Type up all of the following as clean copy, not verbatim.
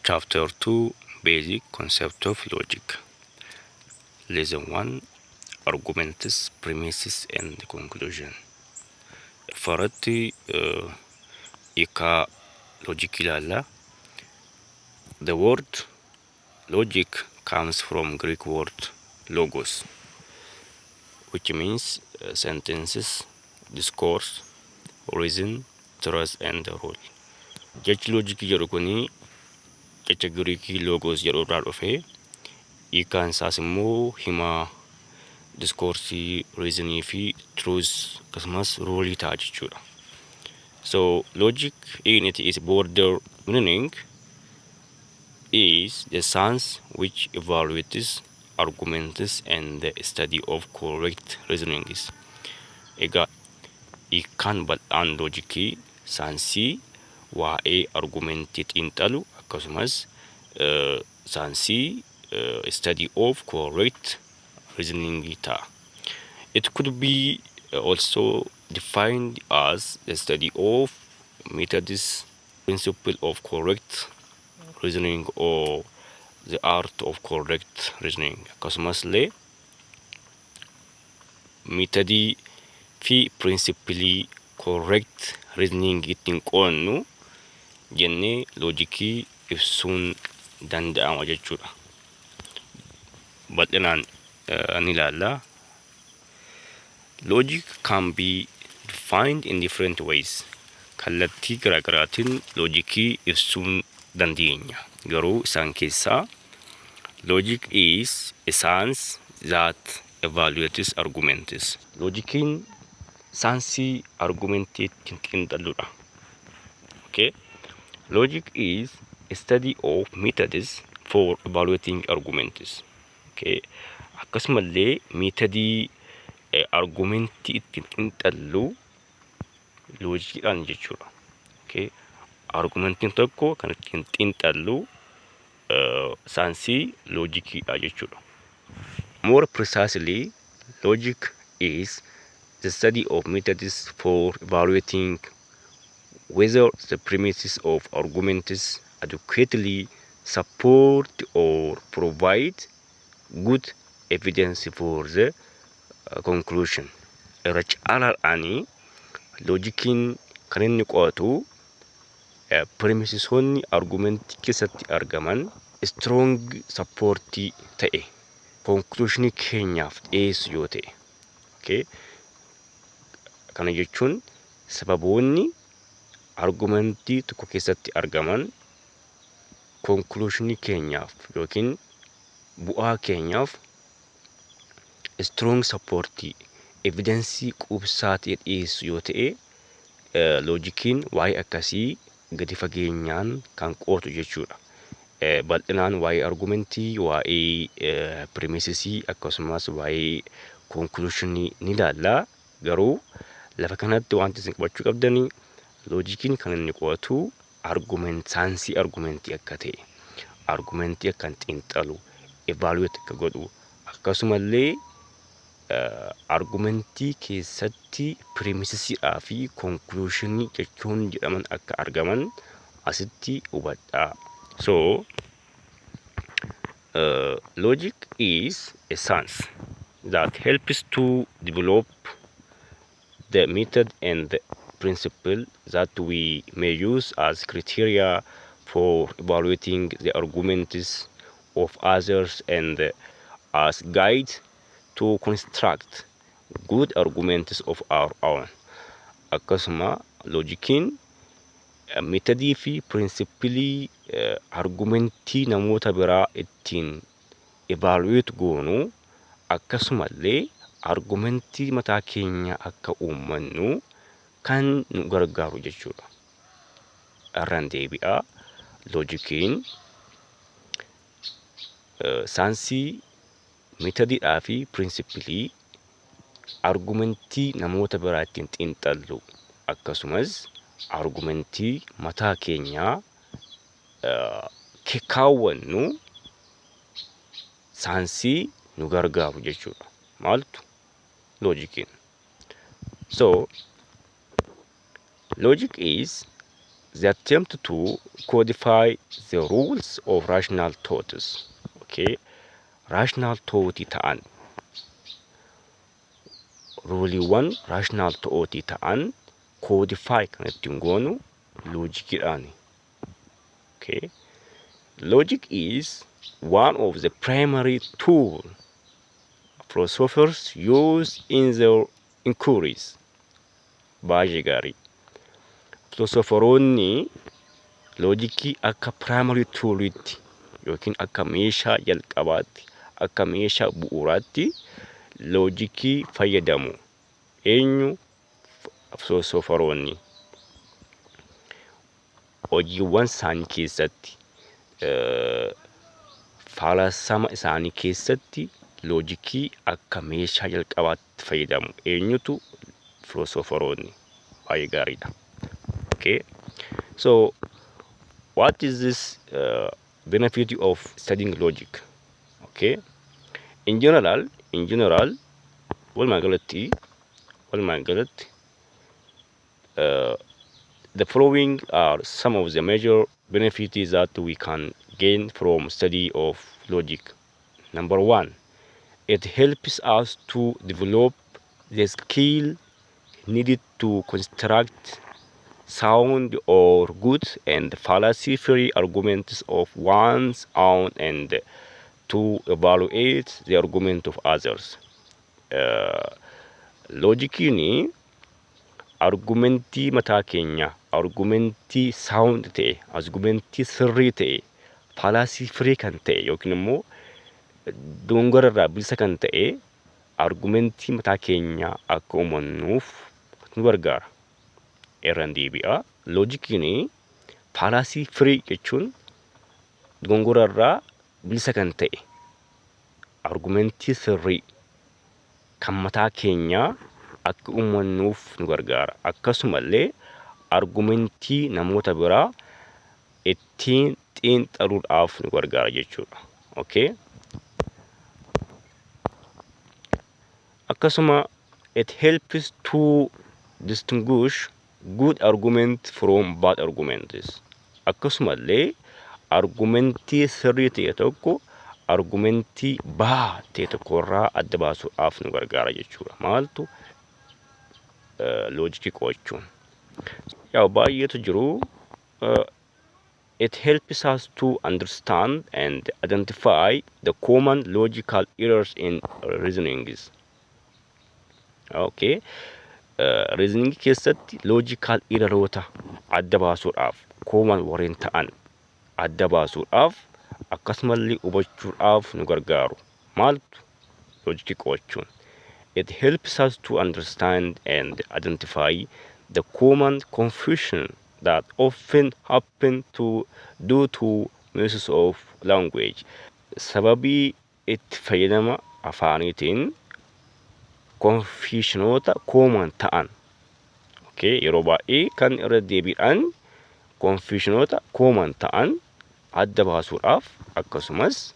Chapter 2, Basic Concept of Logic. Lesson 1, Arguments, Premises and Conclusion. Faratti hiikaa loojikii ilaalla. The word logic comes from Greek word logos, which means sentences, discourse, reason, truth and rule. Jechi loojikii jedhu kuni jecha Giriikii logos jedhu irraa dhufe. Hiikaan isaas immoo hima, discoursii, reasonii fi truth akkasumas rulii ta'a jechuudha. So logic in its broader meaning is the science which evaluates arguments and the study of correct reasonings. Egaa hiikkaan bal'aan loojikii saayinsii waa'ee argumentii xiinxalu akkasumas saayinsii study of correct reasoning ta'a. It could be also defined as the study of methods, principle of correct reasoning or the art of correct reasoning. Akkasumas illee methodii fi principlii correct reasoning ittiin qo'annu jennee loojikii ibsuun danda'ama jechuudha. Bal'inaan ni ilaalla. Logic can be defined in different ways. Kallattii garaagaraatiin loojikii ibsuun dandeenya. Garuu isaan keessaa logic is a science that evaluates arguments. Loojikiin saayinsii argumentii ittiin xiinxalludha. Okay? Logic is a study of methods for evaluating arguments. Okay. Akkasumallee methodii argumentii ittiin xiinxallu loojikiidhaan jechuudha. Okay. Argumentiin tokko kan ittiin xiinxallu saayinsii loojikiidha jechuudha. More precisely, logic is the study of methods for evaluating whether the premises of arguments adequately support or provide good evidence for the conclusion. Irra caalaadhaanii loojikiin kan inni qo'atu premisesoonni argumentii keessatti argaman strong supportii ta'e conclusionii keenyaaf dhiyeessu yoo ta'e. Okay. Kana jechuun sababoonni argumentii tokko keessatti argaman conclusionii keenyaaf yookiin bu'aa keenyaaf strong supportii, evidensii quubsaa ta'e dhiyeessu yoo ta'e, loojikiin waa'ee akkasii gadi fageenyaan kan qo'atu jechuudha. Bal'inaan waa'ee argumentii, waa'ee premisesii akkasumas waa'ee conclusionii ni ilaalla. Garuu lafa kanatti wanti isin qabachuu qabdanii loojikiin kan inni qo'atu argument, saayinsii argumentii akka ta'e, argumentii akka xiinxalu, evaluate akka godhu, akkasumallee argumentii keessatti premisesiidhaa fi conclusionii jechuun jedhaman akka argaman asitti hubadhaa. So logic is a science that helps to develop the method and the principle that we may use as criteria for evaluating the arguments of others and as guide to construct good arguments of our own. Akkasuma loojikiin methodii fi principlii argumentii namoota biraa ittiin evaluate goonu, akkasumallee argumentii mataa keenya akka uummannu kan nu gargaaru jechuudha. Irraan deebi'aa, loojikiin saayinsii methodiidhaa fi principlii argumentii namoota biraa ittiin xiinxallu, akkasumas argumentii mataa keenyaa kaawwannu saayinsii nu gargaaru jechuudha. Maaltu loojikiin? So logic is The attempt to codify the rules of rational thoughts. Okay. Rational thought ta'an, ruleiiwwan rational thought ta'an codify kan ittiin goonu loojikiidhaani. Okay. Logic is one of the primary tool philosophers use in their inquiries. Baay'ee gaarii. Philosopheroonni loojikii akka primary tooliitti yookiin akka meeshaa jalqabaatti, akka meeshaa bu'uuraatti loojikii fayyadamu. Eenyu? Philosopheroonni. Hojiiwwan isaanii keessatti, falaasama isaanii keessatti loojikii akka meeshaa jalqabaatti fayyadamu. Eenyutu? Philosopheroonni. Baay'ee gaariidha. Okay. So what is this benefit of studying logic? Okay. In general, walumaa galatti, the following are some of the major benefits that we can gain from study of logic. Number one, it helps us to develop the skill needed to construct sound or good and fallacy-free arguments of one's own and to evaluate the argument of others. Loojikiin argumentii mataa keenyaa, argumentii sound ta'e, argumentii sirrii ta'e, fallacy free kan ta'e yookiin immoo dogongora irraa bilisa kan ta'e argumentii mataa keenyaa akka uumannuuf nu gargaara. Irraan deebi'a. Loojikiin fallacy free jechuun dogongora irraa bilisa kan ta'e argumentii sirrii kan mataa keenyaa akka uumannuuf nu gargaara. Akkasumallee argumentii namoota biraa ittiin xiinxaluudhaaf nu gargaara jechuudha. Okay? Akkasuma, it helps to distinguish good argument from bad arguments. Akkasumallee argumentii sirrii ta'e tokko argumentii bad ta'e tokkorraa adda baasuudhaaf nu gargaara jechuudha. Maaltu? Loojikii qo'achuun. Yaa, baay'eetu jiru. It helps us to understand and identify the common logical errors in reasonings. Okay. Reasoning keessatti logical erroroota adda baasuudhaaf, common warreen ta'an adda baasuudhaaf, akkasumallee hubachuudhaaf nu gargaaru. Maaltu? Loojikii qo'achuun. It helps us to understand and identify the common confusion that often happen to due to misuse of language. Sababii itti fayyadama afaaniitiin confusionoota common ta'an, okay, yeroo baay'ee kan irra deebiidhaan confusionoota common ta'an adda baasuudhaaf akkasumas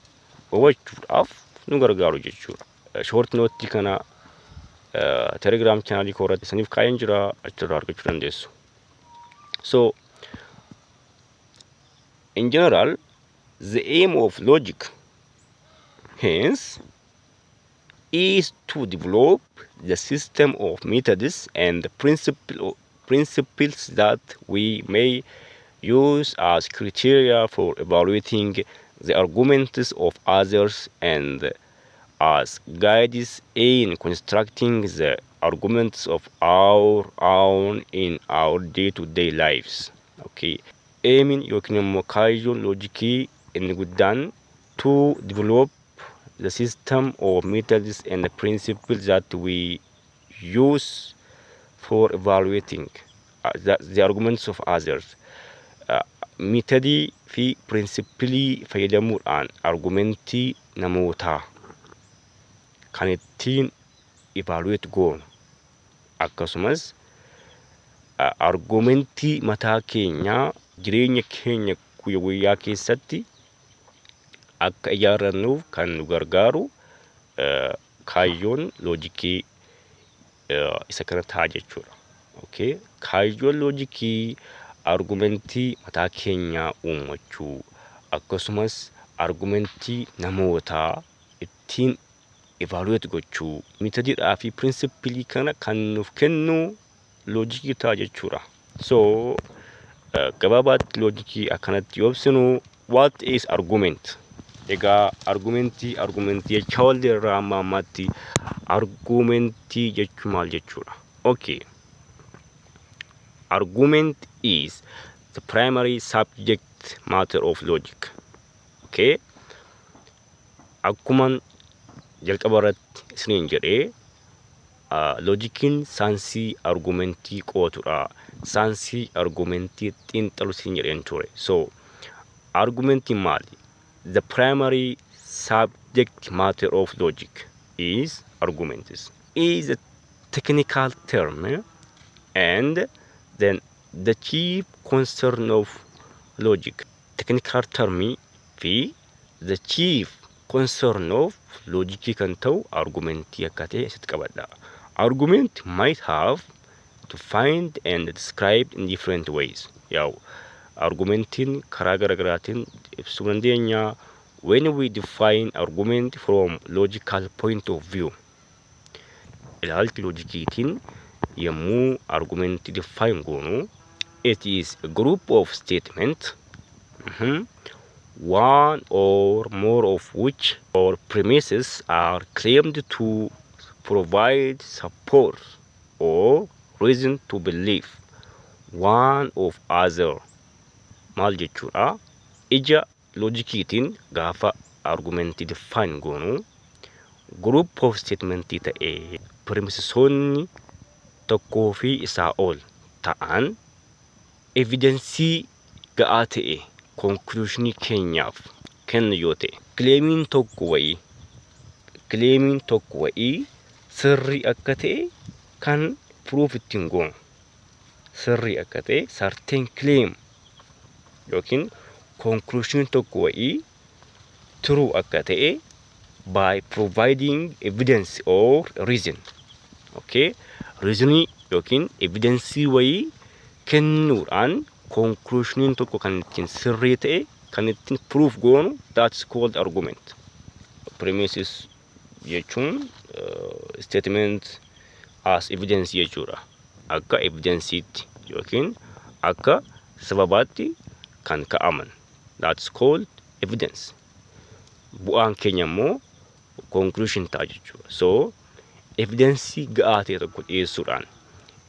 hubachuudhaaf nu gargaaru jechuudha. Short note kana Telegram channelii koo irratti isiniif kaa'een jira, achirraa argachuu dandeessu. So in general, the aim of logic hence is to develop the system of methods and principles that we may use as criteria for evaluating the arguments of others and as guides in constructing the arguments of our own in our day-to-day lives. Okay. Aimiin yookiin immoo kaayyoon loojikii inni guddaan to develop the system of methods and the principles that we use for evaluating the arguments of others. Methodii fi principlii fayyadamuudhaan argumentii namootaa kan ittiin evaluate goonu, akkasumas argumentii mataa keenyaa jireenya keenya guyyaa guyyaa keessatti akka ijaarrannuuf kan nu gargaaru kaayyoon loojikii isa kana ta'a jechuudha. Okay? Kaayyoon loojikii Argumentii mataa keenyaa uummachuu, akkasumas argumentii namootaa ittiin evaluate gochuu, methodiidhaa fi principlii kana kan nuuf kennu loojikii ta'a jechuudha. So gabaabaatti loojikii akkanatti yoo ibsinu, what is argument? Egaa argumentii argumentii jechaa walirraa amma ammaatti argumentii jechuun maal jechuudha? Okay. Argument is the primary subject matter of logic. Okay. Akkuman jalqaba irratti isiniin jedhee, loojikiin saayinsii argumentii qo'atudha. Saayinsii argumentii xiinxalu isin jedheen ture. So argumentiin maali? The primary subject matter of logic is arguments. Is a technical term and then the chief concern of logic. Technical term fi the chief concern of logicii kan ta'u argumentii akka ta'e asitti qabadha. Argument might have to find and describe in different ways. Yaa'u, argumentiin karaa garaagaraatiin ibsuu dandeenya. When we define argument from logical point of view, ilaalchi loojikiitiin yommuu argumentii define goonu, it is a group of statement, one or more of which or premises are claimed to provide support or reason to believe one of other. Maal jechuudha? Ija loojikiitiin gaafa argumentii define goonu, group of statementii ta'ee premisesoonni tokkoo fi isaa ol ta'an evidensii ga'aa ta'e conclusionii keenyaaf kennu yoo ta'e, claimiin tokko wayii sirrii akka ta'e kan proof ittiin goonu, sirrii akka ta'e certain claim yookiin conclusion tokko wayii true akka ta'e by providing evidence or reason, okay, reasonii yookiin evidensii wayii kennuudhaan conclusioniin tokko kan ittiin sirrii ta'e kan ittiin proof goonu, that's called argument. Premises jechuun statement as evidence jechuudha. Akka evidensiitti yookiin akka sababaatti kan ka'aman, that's called evidence. Bu'aan keenya immoo conclusion ta'a jechuudha. So evidensii ga'aa ta'e tokko dhiyeessuudhaan,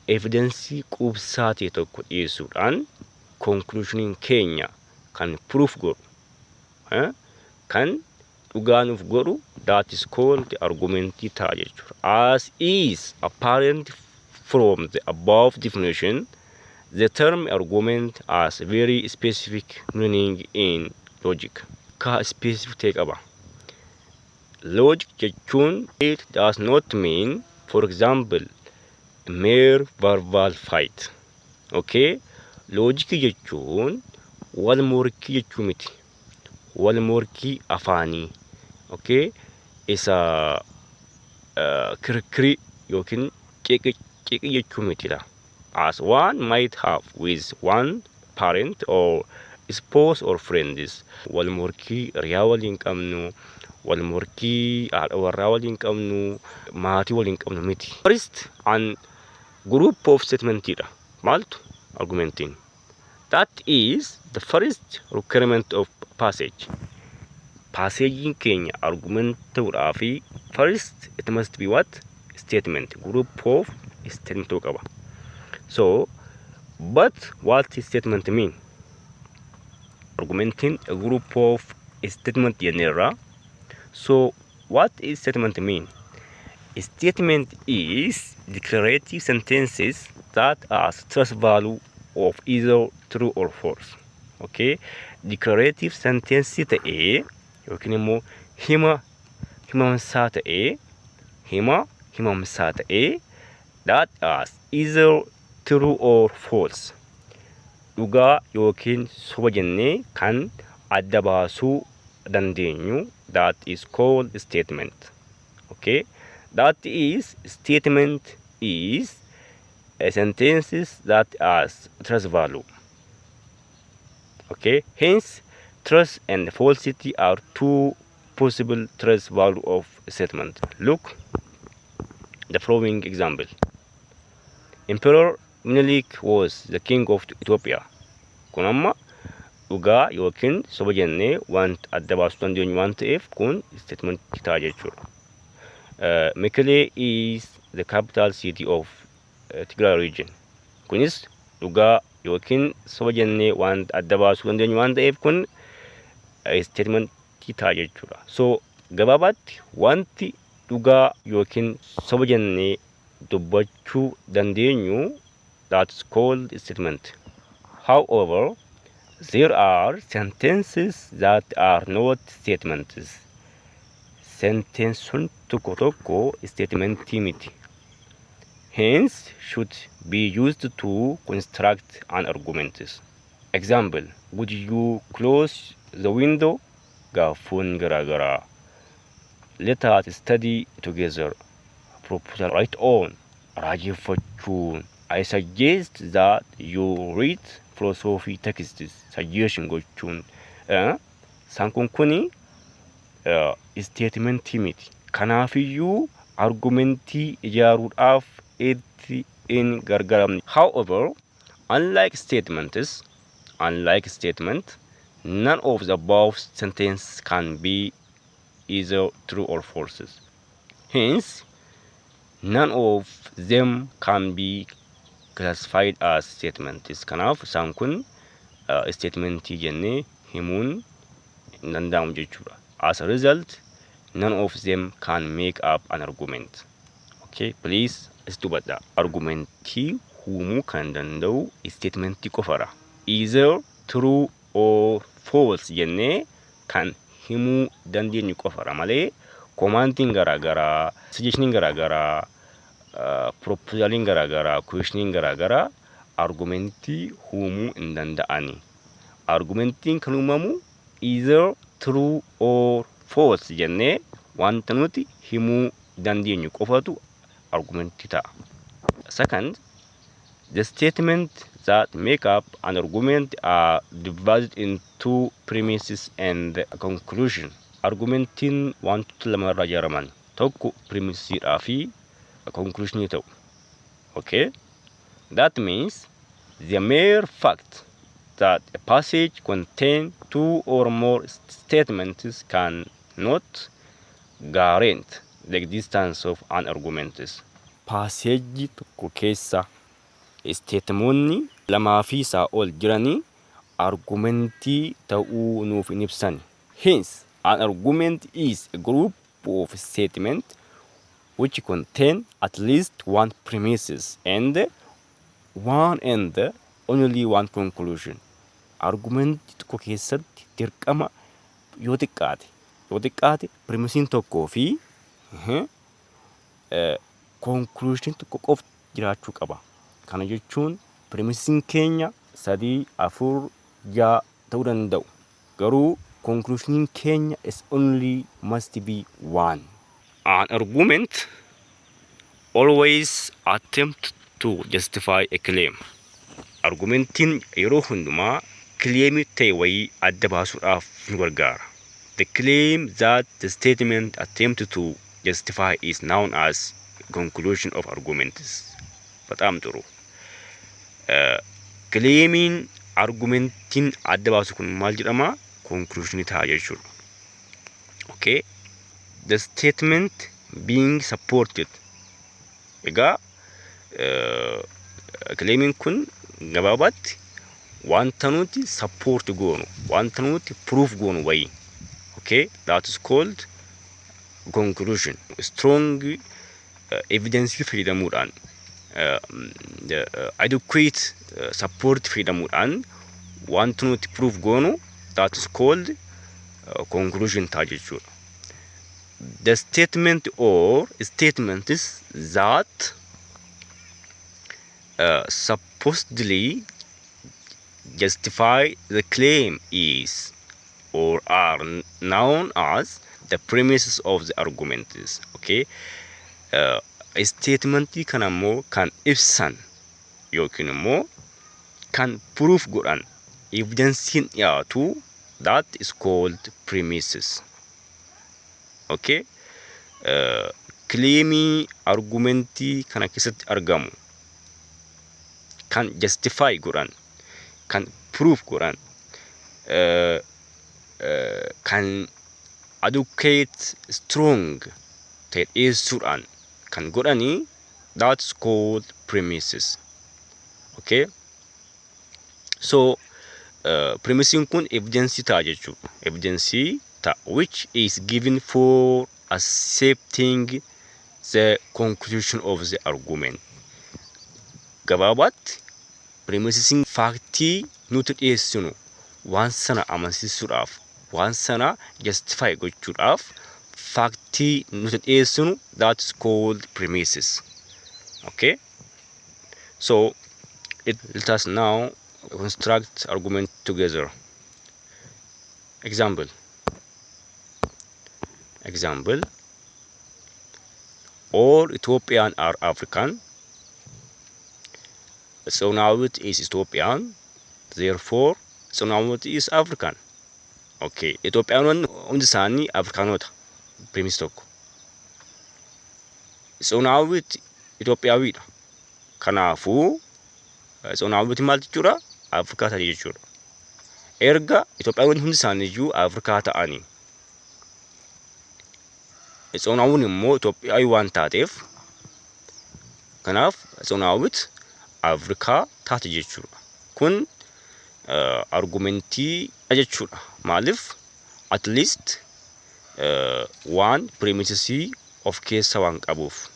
evidensii quubsaa ta'e tokko dhiyeessuudhaan conclusioniin keenya kan proof godhu, kan dhugaa nuuf godhu, that is called argumentii ta'a jechuudha. As is apparent from the above definition, the term argument has very specific meaning in logic. Ka specific ta'e qaba. Logic jechuun it does not mean, for example, mere verbal fight. Okay? Loojikii jechuun wal morkii jechuu miti. Wal morkii afaanii. Okay? Isa kirkirii yookiin qiqi qiqi jechuu mitidha. As one might have with one parent or spouse or friends. Wal morkii hiriyaa waliin qabnu, wal morkii haadha warraa waliin qabnu, maatii waliin qabnu miti. First, an group of statementidha. Maaltu argumentiin? That is the first requirement of passage. Passagein keenya argument ta'uudhaa fi first it must be what? Statement. Group of statement ta'uu qaba. So, but what statement mean? Argumentiin a group of statement jenneerra. So, what is statement mean? A statement is declarative sentences that has truth value of either true or false. Okay? Declarative sentence ta'ee yookiin immoo hima himamsaa ta'ee, hima himamsaa ta'ee that has either true or false, dhugaa yookiin soba jennee kan adda baasuu dandeenyu, that is called statement. Okay? That is, statement is a sentences that has truth value. Okay, hence truth and falsity are two possible truth value of statement. Look the following example. Emperor Minilik was the king of Ethiopia. Kun amma dhugaa yookiin soba jennee wanta adda baasuu dandeenyu waan ta'eef kun statement ta'a jechuudha. Mekele is the capital city of Tigray region. Kunis dhugaa yookiin soba jennee wanta adda baasuu dandeenyu waan ta'eef kun statement ta'a jechuudha. So gabaabaatti wanti dhugaa yookiin soba jennee dubbachuu dandeenyu, that's called statement. However, there are sentences that are not statements. Sentensoon tokko tokko statementii miti. Hence, should be used to construct an argument. Example, would you close the window? Gaaffiin garaagaraa. Let us study together. Proposal write on. Raajeffachuun. I suggest that you read philosophy texts. Suggestion gochuun. Isaan kun kuni statementii miti. Kanaafiyyuu argumentii ijaaruudhaaf itti hin gargaaramne. However, unlike statement, none of the above sentence can be either true or false. Hence, none of them can be classified as statements. Kanaaf isaan kun statementii jennee himuun hin danda'amu jechuudha. As a result, none of them can make up an argument. Okay, please asitti hubadhaa. Argumentii uumuu kan danda'u statementii qofadha. Either true or false jennee kan himuu dandeenyu qofadha malee commandiin garaagaraa, suggestioniin garaagaraa, proposaliin garaagaraa, questioniin garaagaraa argumentii uumuu hin danda'ani. Argumentiin kan uumamu either true or false jennee wanta nuti himuu dandeenyu qofatu argumentii ta'a. Second, the statement that make up an argument are divided into premises and a conclusion. Argumentiin wantoota lama irraa ijaaraman, tokko premisiidhaa fi conclusionii ta'u. Okay? That means the mere fact that a passage contain two or more statements can not guarantee the existence of an argument. Passageii tokko keessa statementoonni lamaa fi isaa ol jiranii argumentii ta'uu nuuf hin ibsan. Hence, an argument is a group of statements which contain at least one premises and one and only one conclusion. Argumentii tokko keessatti dirqama yoo xiqqaate premisiin tokkoo fi conclusion tokko qofti jiraachuu qaba. Kana jechuun premisiin keenya sadii, afur, ja'a ta'uu danda'u. Garuu conclusioniin keenya is only must be one. An argument always attempt to justify a claim. Argumentiin yeroo hundumaa claimii ta'e wayii adda baasuudhaaf nu gargaara. The claim that the statement attempt to justify is known as conclusion of arguments. በጣም ጥሩ። Claimiin argumentiin adda baasu kun maal jedhama? Conclusionii ta'a jechuudha. Okay. The statement being supported. Egaa claimiin kun gabaabaatti wanta nuti support goonu, wanta nuti proof goonu wayii. Okay, that is called conclusion. Strong evidence fayyadamuudhaan, adequate support fayyadamuudhaan wanta nuti proof goonu, that is called conclusion ta'a jechuudha. The statement or statements that supposedly justify the claim is or are known as the premises of the arguments. Okay. Statementii kana immoo kan ibsan yookiin immoo kan proof godhan Evidenceiin dhiyaatu, that is called premises. Okay? Claimii argumentii kana keessatti argamu kan justify godhan, kan proof godhan, kan adequate strong ta'e dhiyeessuudhaan kan godhanii, that's called premises. Okay? So premiseiin kun evidence ta'a jechuudha. Evidence ta'a which is given for accepting the conclusion of the argument. Gabaabaatti, premisesiin factii nuti dhiyeessinu waan sana amansiisuudhaaf, waan sana justify gochuudhaaf factii nuti dhiyeessinu, that's called premises. Okay? So let us now construct argument together. Example. Example. All Ethiopian are African. Tsonawit is Ethiopian. Therefore, Tsonawit is African. Okay. Itoophiyaanonni hundi isaanii Afrikaanota. Premise tokko. Tsonawit Itoophiyaawidha. Kanaafuu Tsonawit maal jechuudha? Afrikaa ta'e jechuudha. Erga Itoophiyaanonni hundi isaanii iyyuu Afrikaa ta'anii, Tsonaawun immoo Itoophiyaawii waan taateef, kanaaf Tsonaawit Afrikaa taate jechuudha. Kun argumentii jechuudha. Maaliif? At least waan premisesii of keessa waan qabuuf.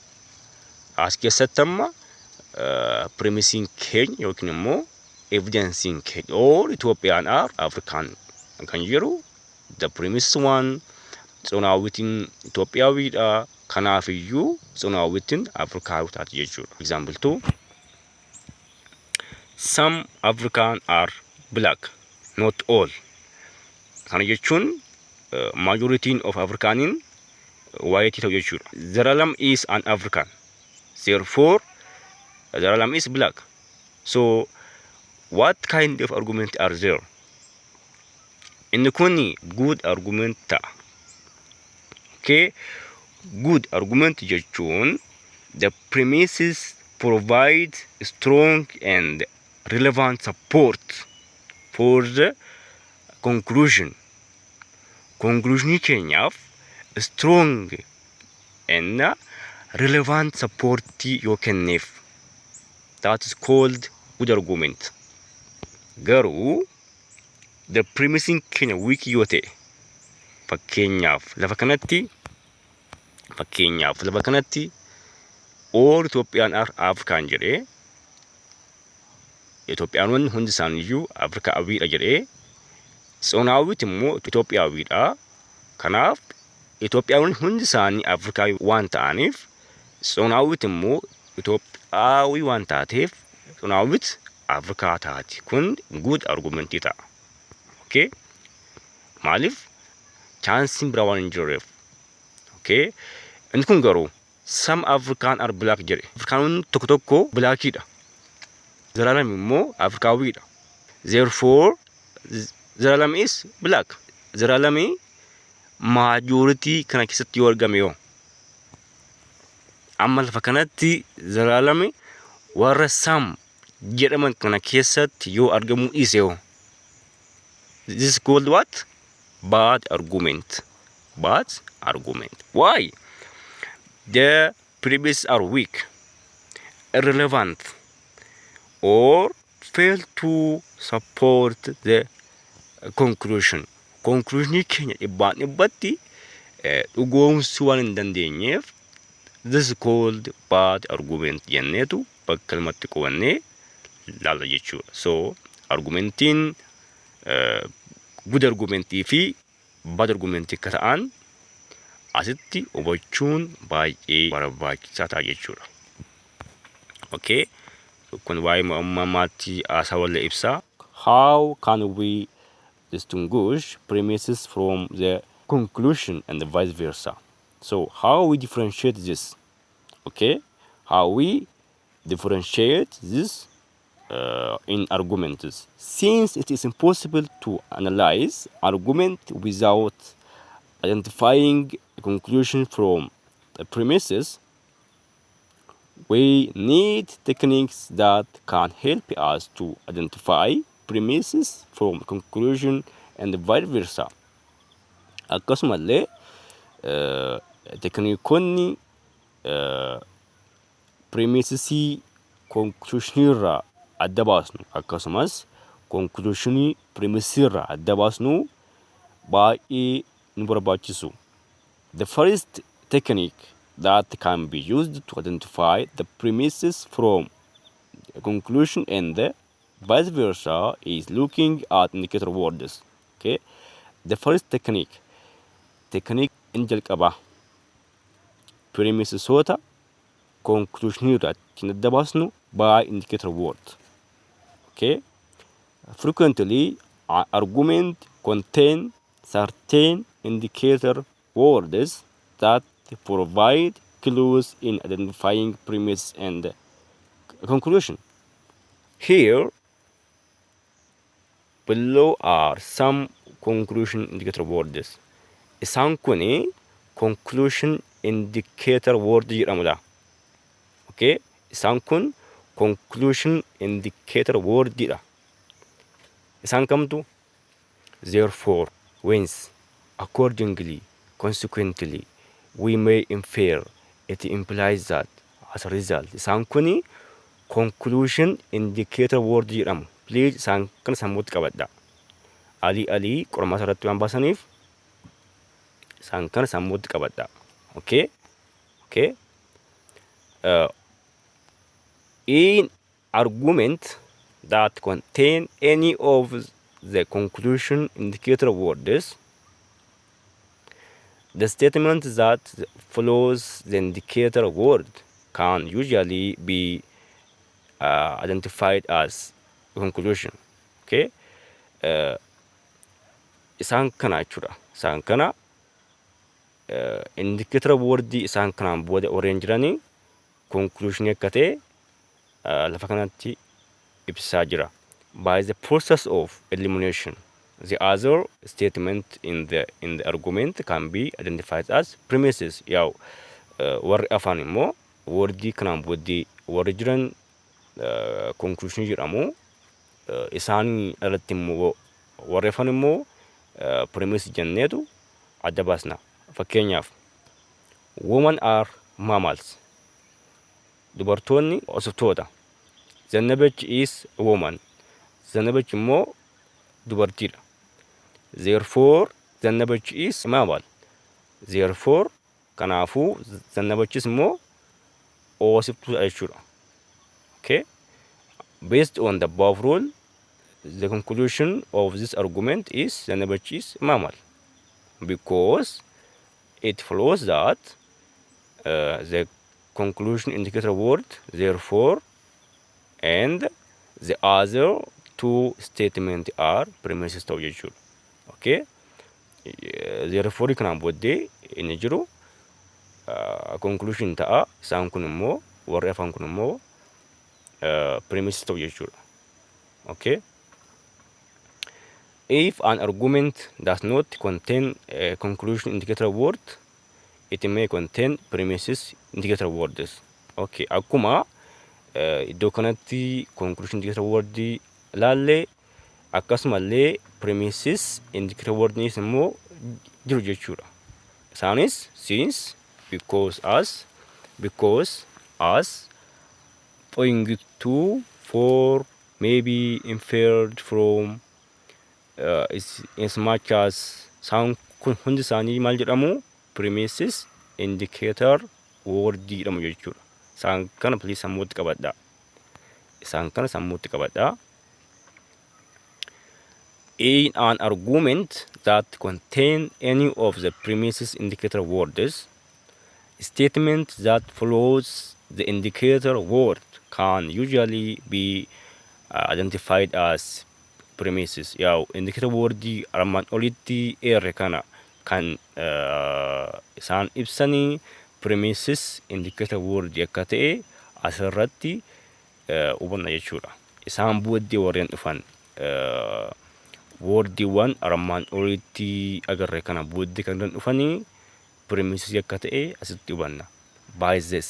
As keessatti amma premiseiin keenya yookiin immoo evidenceiin keenya all Ethiopian are African kan jedhu, the premise one, Tsonaawwitiin Itoophiyaawidha. Kanaafiyyuu Tsonaawwitiin Afrikaawii taati jechuudha. Example 2. Some African are black, not all. Kana jechuun majorityin of Africaniin white ta'u jechuudha. Zeralam is an African. Therefore, Zeralam is black. So, what kind of argument are there? Inni kun good argument ta'a. Okay? Good argument jechuun the premises provide strong and relevant support for the conclusion. Conclusionii keenyaaf strong and relevant support yoo kenneef, that is called good argument. Garuu the premising keenya weak yoo ta'e, fakkeenyaaf lafa kanatti all Ethiopian are African jedhee, Itoophiyaanonni hundi isaaniiyyuu Afrikaawiidha jedhee, Tsonaawwit immoo Itoophiyaawidha. Kanaaf Itoophiyaanonni hundi isaanii Afrikaawii waan ta'aniif, Tsonaawwit immoo Itoophiyaawii waan taateef, Tsonaawwit Afrikaa taati. Kun good argumentii ta'a. Okay? Maaliif? Chanceiin biraa waan hin jirreef. Okay? Inni kun garuu some African are black jedhe. Afrikaanonni tokko tokko blackiidha. Zalaalam immoo Afrikaawiidha. Therefore, Zalaalam is black. Zalaalamii majority kana keessatti yoo argame yoo, amma lafa kanatti Zalaalami warra some jedhaman kana keessatti yoo argamuu dhiise yoo, this is called what? Bad argument. Bad argument. Why? The premises are weak, irrelevant, or fail to support the conclusion. Conclusionii keenya dhibbaan dhibbatti dhugoomsuu waan hin dandeenyeef, this is called bad argument jenneetu bakka lamatti qubannee laalla jechuudha. So argumentiin good argumentii fi bad argumentii akka ta'an asitti hubachuun baay'ee barbaachisaa ta'a jechuudha. Okay. Kun waa'ee uumamaatti haasawaa ibsa. How can we distinguish premises from the conclusion and vice versa? So how we differentiate this? Okay, how we differentiate this In arguments. Since it is impossible to analyze argument without identifying a conclusion from the premises, we need techniques that can help us to identify premises from conclusion and vice versa. Akkasumallee tekniikonni premisesii conclusionii irraa adda baasnu, akkasumas conclusionii premisesii irraa adda baasnu baay'ee nu barbaachisu. The first technique that can be used to identify the premises from a conclusion and the vice versa is looking at indicator words. Okay? The first technique, technique inni jalqabaa premisesoota conclusionii irraa ittiin adda baasnu by indicator word. Okay? Frequently, an argument contain certain indicator words that provide clues in identifying premise and conclusion. Here below are some conclusion indicator words. Isaan kuni conclusion indicator word jedhamudha. Okay? Isaan kun conclusion indicator wordidha. Isaan kamtu? Therefore, whence, accordingly, consequently, we may infer, it implies that, as a result. Isaan kuni conclusion indicator word jedhamu. Please, isaan kana sammuutti qabadha. Alii alii qormaata irratti waan baasaniif isaan kana sammuutti qabadha. Okay? Okay? In argument that contain any of the conclusion indicator words, the statement that follows the indicator word can usually be identified as conclusion. Okay? Isaan kana jechuudha. Isaan kana indicator wordii isaan kanaan booda warreen jiranii conclusion akka ta'e lafa kanatti ibsaa jira. By the process of elimination, the other statement in the argument can be identified as premises. Yaa'u warri afaan immoo wordii kanaan booddee warri jiran conclusion jedhamu. Isaan irratti immoo warri afaan immoo premise jenneetu adda baasna. Fakkeenyaaf, women are mammals. Dubartoonni hoosiftoota. Zannabech is a woman. Zannabech immoo dubartiidha. Therefore, Zannabech is mammal. Therefore, kanaafuu Zannabechis immoo hoosiftuudha jechuudha. Okay? Based on the above rule, the conclusion of this argument is Zannabech is mammal, because it follows that the conclusion indicator word therefore and the other two statement are premises ta'u jechuudha. Okay? Therefore kanaan booddee inni jiru conclusion ta'a. Isaan kun immoo, warri afaan kun immoo premises ta'u jechuudha. Okay? If an argument does not contain a conclusion indicator word, it may contain premises indicator words. Okay, akkuma iddoo kanatti conclusion indicator word ilaalle, akkasumallee premises indicator wordnis immoo jiru jechuudha. Isaanis since, because, as, because, as, owing to, for, maybe inferred from, as much as, isaan kun hundi isaanii maal jedhamu? Premises indicator word jedhamu jechuudha. Isaan kana please sammuutti qabadhaa. Isaan kana sammuutti qabadhaa. In an argument that contain any of the premises indicator words, statement that follows the indicator word can usually be identified as premises. Yaa'u, indicator wordii armaan olitti eerre kana kan isaan ibsanii premises indicator word akka ta'e asirratti hubanna jechuudha. Isaan booddee warreen dhufan, wordiiwwan armaan olitti agarre kana booddee kan dhufanii premises akka ta'e asitti hubanna. By the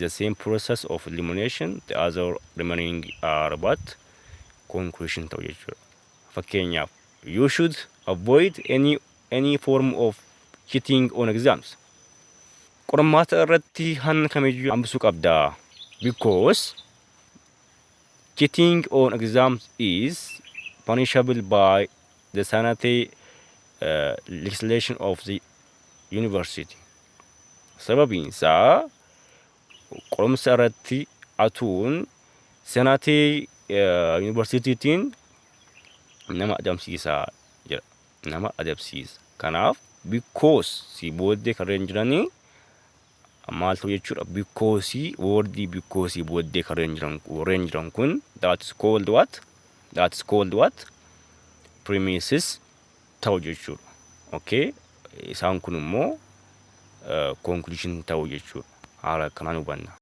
same process of elimination, the other remaining are what? Conclusion ta'u jechuudha. Fakkeenyaaf, you should avoid any form of cheating on exams. Qormaata irratti hanna kamiyyuu hambisuu qabda. Because cheating on exams is punishable by the sanitary legislation of the university. Sababiin isaa qorumsa irratti hatuun senatii yuunivarsiitiitiin nama adamsiisaa jira. Nama adabsiisa. Kanaaf because si booddee kanneen jiranii maal ta'u jechuudha? Because, wordii because booddee kanneen jiran, warreen jiran kun, that is called what? That is called what? Premises ta'u jechuudha. Okay? Isaan kun immoo conclusion ta'u jechuudha. Haala kanaan hubanna.